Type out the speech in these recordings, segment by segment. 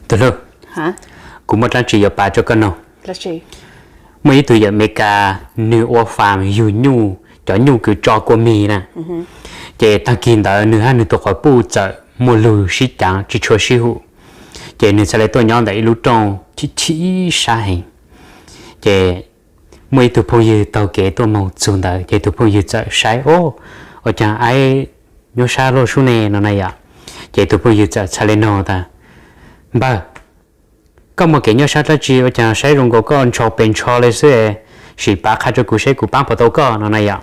Tus hlub, kuv muaj dlaab tsi yuav pav rua koj noog. Muaj ib tug yawm Amelikas, nwg ua fam yug nyuj, cov nyuj kws tso kua mis na. Ces taag kis ntawd nwg hab nwg tug quas puj txawm muaj lug sib caav tsi tshua sib hum. Ces nwg txhad le tuaj nyob ntawm ib lub rooj chim chim sab heev. Ces muaj ib tug phooj ywg taug kev tuaj moog txug ntawd, ces tug phooj ywg txawm saib, Ob, ua caag aib nyuaj sab luaj sub ne, no na yom. Ces tug phooj ywg txawm txhad le noog tas, Npawg, koj muaj kev nyuaj sab dlaab tsi ua caag saib zoo nkaus koj ntshau pes ntshau le xwb, sim pav qha rua kuv seb kuv paab puas tau koj, no na yom.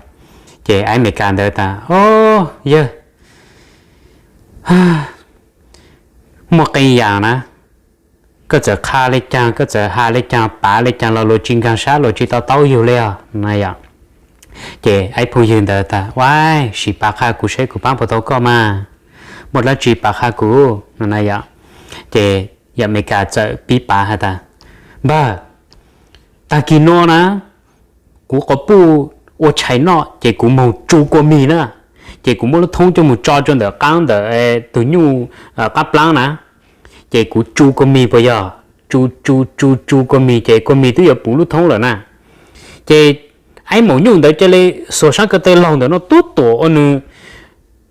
Ces aib Amelikas ntawd tas, Ob, yawg, muaj qee yaam na, koj txawm qha le caag, koj txawm has le caag, pav le caag los luag tsi nkaag sab, luag tsi to taub yug le os, no na yom. Ces aib phooj ywg ntawd tas, Ua, sim pav qha kuv seb kuv paab puas tau koj mas, muaj dlaab tsi pav qha kuv, no na yom. Ces yawm Amelikas txawm pib pav has tas, Npawg, taag kis nuav na, kuv quas puj ua tshais noj ces kuv moog tsu kua mis na, ces kuv muab lub thoob coj moog tso rua ntawm qaab ntawm tug nyuj qaab plaab na, ces kuv tsu kua mis puas yog? Tsu tsu tsu tsu kua mis ces kua mis twb yuav puv lub thoob lawm na. Ces aib maum nyuj ntawd ca le xuas saab ko taw laug ntawm nuav tub tuam ua nwg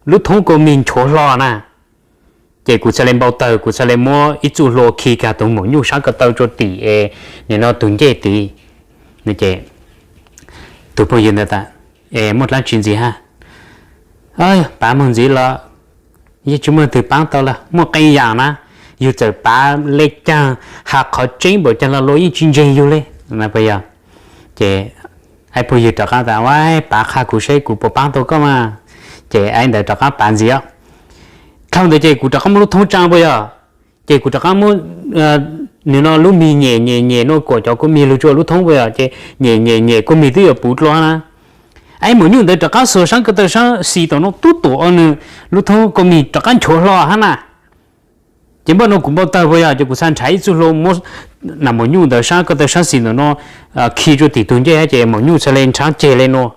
lub thoob kua mis nchuav hlo na. Ces kuv txhad le npau tawg, kuv txhad le muab ib txuj hlua khi kag tug maum nyuj saab ko taw rua tim es nim no tug ncej tid. Ces tug phooj ywg ntawd tas, Es muaj dlaab tsi ntxiv hab? Pav moog ntxiv los yeej tsi muaj tug paab tau lawm, muaj qee yaam na, yug txawm pav le caag, has qhov tseeb npaum caag los luag yeej tsi ntseeg yug le, puas yog? Ces aib phooj ywg rov qaab tas, Ua, pav qha kuv seb kuv puas paab tau koj mas. Ces aib ntawd rov qaab pav ntxiv os. Dlhau ntawd ces kuv rov qaab muab lub thoob tsaa puas yog? Ces kuv rov qaab muab nim no lub mis nyem nyem nyem nuav kuam cov kua mis lug rua lub thoob puas yog? Ces nyem nyem nyem kua mis twb yuav puv dlua na. Aib maum nyuj ntawd rov qaab xuas saab ko taw saab xis tom nuav tub tuam ua nwg lub thoob kua mis rov qaab nchuav hlo hab na. Ces npaj nuav kuv npau tawg puas yog? Ces kuv txhad nrhav ib txuj hlua muab nam maum nyuj ntawd saab ko taw saab xis ntawm nuav khi rua tim tug ncej hab ces maum nyuj txhad le nrhav ceg le nuav.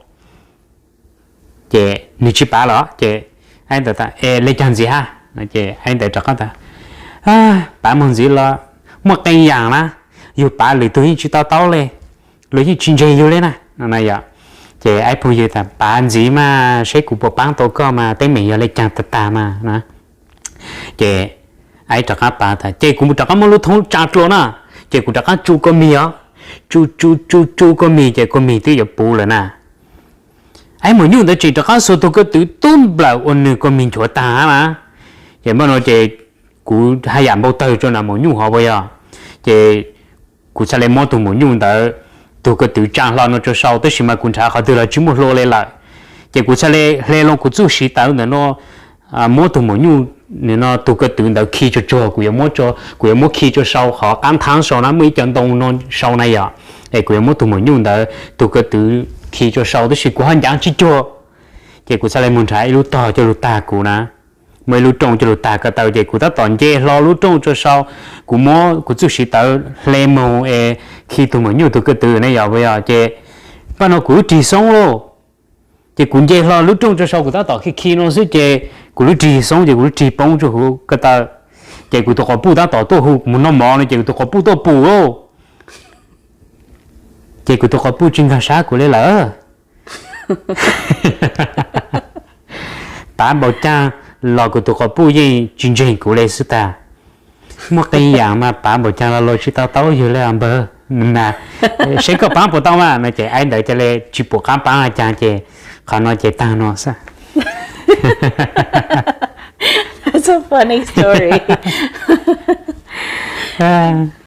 Ces nwg tsi pav los ces aib ntawd tas, Es le caag ntxiv hab? Ces aib ntawd rov qaab tas, Pav moog ntxiv los muaj qee yaam na, yug pav lwm tug yeej tsi to taub le, luag yeej tsi ntseeg yug le na, no na yom. Ces aib phooj ywg tas, Pav ntxiv mas seb kuv puas paab tau koj mas, teeb meem yog le caag tag tag mas na. Ces aib rov qaab pav tas, Ces kuv rov qaab muab lub thoob tsaa dlua na, ces kuv rov qaab tsu kua mis os. Tsu tsu tsu tsu kua mis ces kua mis twb yuav puv lawm na. Aib maum nyuj ntawd tseem rov qaab xuas tug ko tw tub nplawm ua nwg kua mis nchuav taag hab na. Ces npaj nuav ces kuv haj yam npau tawg rua nam maum nyuj hov puas yog? Ces kuv txhad le muab tug maum nyuj ntawd tug ko tw tsaa hlo nuav rua sau, tab sis mas kuv nrhav qhov twg los tsi muaj hlua le lawm. Ces kuv txhad le hle loo kuv txuj siv tawv ntawm nuav, muab tug maum nyuj nim no tug ko tw ntawd khi tsuag tsuag, kuv yuav muab, kuv yuav muab khi rua sau qhov qaab nthaab sau na, muaj ib co ntoo nuav sau na yom. Es kuv yuav muab tug maum nyuj ntawd tug ko tw khi rua sau, tab sis kuv ho ncaav tsi cuag. Ces kuv txhad le moog nrhav ib lub tog coj lug tag kuv na, muaj ib lub rooj coj lug tag ko taw, ces kuv tab tom nce hlo lub rooj rua sau, kuv muab kuv txuj siv tawv hle moog es khi tug maum nyuj tug ko tw ne yom puas yog? Ces npaj nuav kuv lub rig xoob lauj. Ces kuv nce hlo lub rooj rua sau, kuv tab tom khi khi nuav xwb ces kuv lub rig xoob ces kuv lub rig poob rua huv ko taw. Ces kuv tug quas puj tab tom tuaj hu kuv moog noj mov no ces kuv tug quas puj tuaj pum lauj. Ces kuv tug quas puj tsi nkaag sab kuv le lawm. Pav npaum caag los kuv tug quas puj yeej tsi ntseeg kuv le xwb tag. Muaj qee yaam mas pav npaum caag los luag tsi to taub yug le npawg. Seb koj paab puas tau mas no ces aib ntawd ca le tsi pum qaab paab le caag ces qhov no ces taag nuav xwb. That's a funny story.